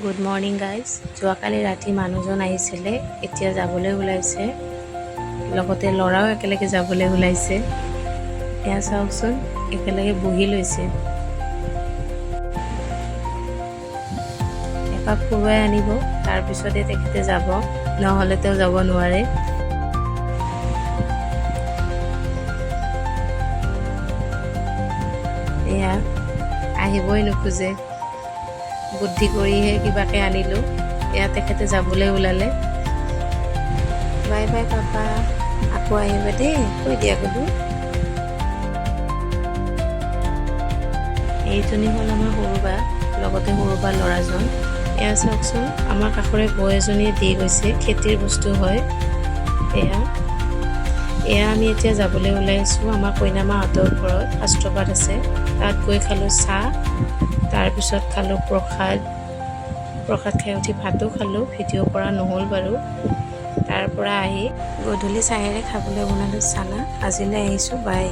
Good morning, guys. যোৱাকালি ৰাতি মানুহজন আহিছিলে। এতিয়া যাবলৈ ওলাইছে, লগতে ল'ৰাও একেলগে যাবলৈ ওলাইছে। এয়া চাওকচোন, একেলগে বহি লৈছে। এপাক ফুৰুৱাই আনিব, তাৰপিছতে তেখেতে যাব, নহ'লে তেওঁ যাব নোৱাৰে। এয়া আহিবই নোখোজে। বুদ্ধি কৰিহে কিবাকে আনিলোঁ। এয়া তেখেতে যাবলৈ ওলালে। বাই বাই পাপা, আকৌ আহিবা দেই, কৈ দিয়া গুডু। এইজনী হ'ল আমাৰ সৰু বা, লগতে সৰু বা ল'ৰাজন। এয়া চাওকচোন, আমাৰ কাষৰে বৌ এজনীয়ে দি গৈছে, খেতিৰ বস্তু হয় এয়া। এয়া আমি এতিয়া যাবলৈ ওলাইছোঁ আমাৰ কইনা মাহঁতৰ ঘৰত। শাস্ত্ৰপাঠ আছে, তাত গৈ খালোঁ চাহ, তাৰপিছত খালোঁ প্ৰসাদ। প্ৰসাদ খাই উঠি ভাতো খালোঁ, ভিডিঅ' কৰা নহ'ল বাৰু। তাৰ পৰা আহি গধূলি চাহেৰে খাবলৈ বনালোঁ চানা। আজিলৈ আহিছোঁ, বাই।